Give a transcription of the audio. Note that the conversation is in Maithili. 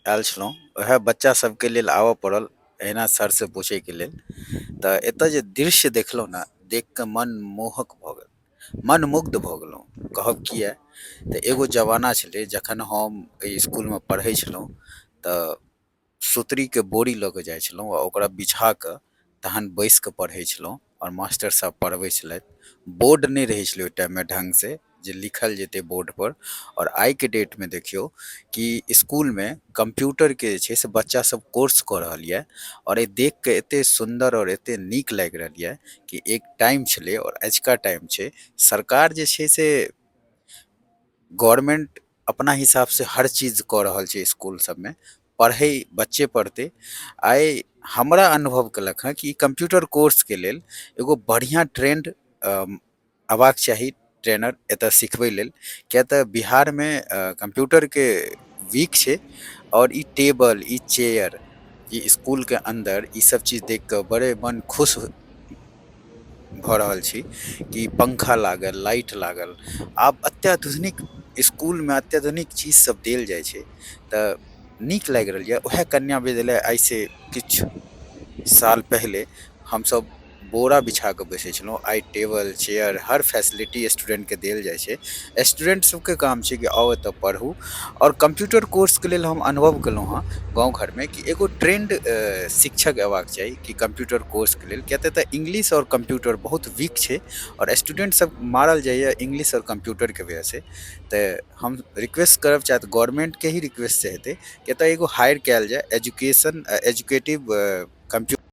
आयल छलहुँ। वएह बच्चा सबके लेल आबऽ पड़ल एहिना सर से पूछैके लेल। तऽ एतय जे दृश्य देखलहुँ ने, देख कऽ मन मोहक भऽ गेल, मन मुग्ध भऽ गेलहुँ। कहब किया तऽ एगो जमाना छलै जखन हम एहि स्कूलमे पढ़ै छलहुँ तऽ सुतरीके बोरी लऽ कऽ जाइ छलहुँ आ ओकरा बिछा कऽ तहन बैस कऽ पढ़ै छलहुँ आओर मास्टर साहब पढ़बै छलथि। बोर्ड नहि रहै छलै ओहि टाइममे ढङ्गसँ जे लिखल जेतै बोर्डपर। आओर आइके डेटमे देखियौ कि स्कूलमे कम्प्यूटरके जे छै से बच्चा सब कोर्स कऽ रहल यऽ। आओर ई देख कऽ एते सुन्दर आओर एते नीक लागि रहल यऽ कि एक टाइम छलै आओर अजुका टाइम छै। सरकार जे छै से गवर्नमेंट अपना हिसाबसँ हर चीज कऽ रहल छै। स्कूल सबमे पढ़ै बच्चे पढ़तै। आइ हमरा अनुभव केलक हँ कि कम्प्यूटर कोर्सके लेल एगो बढ़िआँ ट्रेंड अयबाक चाही, ट्रेनर एतय सिखबै लेल, किया तऽ बिहारमे कम्प्यूटरके वीक छै। आओर ई टेबल, ई चेयर, ई स्कूलके अन्दर ई सब चीज देख कऽ बड़े मन खुश भऽ रहल छी कि पंखा लागल, लाइट लागल। आब अत्याधुनिक स्कूलमे अत्याधुनिक चीज सब देल जाइ छै तऽ नीक लागि रहल यऽ। उएह कन्या विद्यालय आइसँ किछु साल पहिले हमसब बोरा बिछा कऽ बैसै छलहुँ। आइ टेबल, चेयर, हर फैसिलिटी स्टूडेंटके देल जाइ छै। स्टूडेंट सबके काम छै कि आउ, एतऽ पढ़ू। आओर कंप्यूटर कोर्सके लेल हम अनुभव केलहुँ हँ गाँव घरमे कि एगो ट्रेंड शिक्षक अयबाक चाही कि कंप्यूटर कोर्सके लेल, किया तऽ इंग्लिश आओर कंप्यूटर बहुत वीक छै आओर स्टूडेंट सब मारल जाइए इंग्लिश आओर कंप्यूटरके वजहसँ। तऽ हम रिक्वेस्ट करब, चाहे तऽ गवर्नमेंटके ही रिक्वेस्ट से हेतै कि एतऽ एगो हायर कयल जाय एजुकेशन एजुकेटिव कंप्यूटर।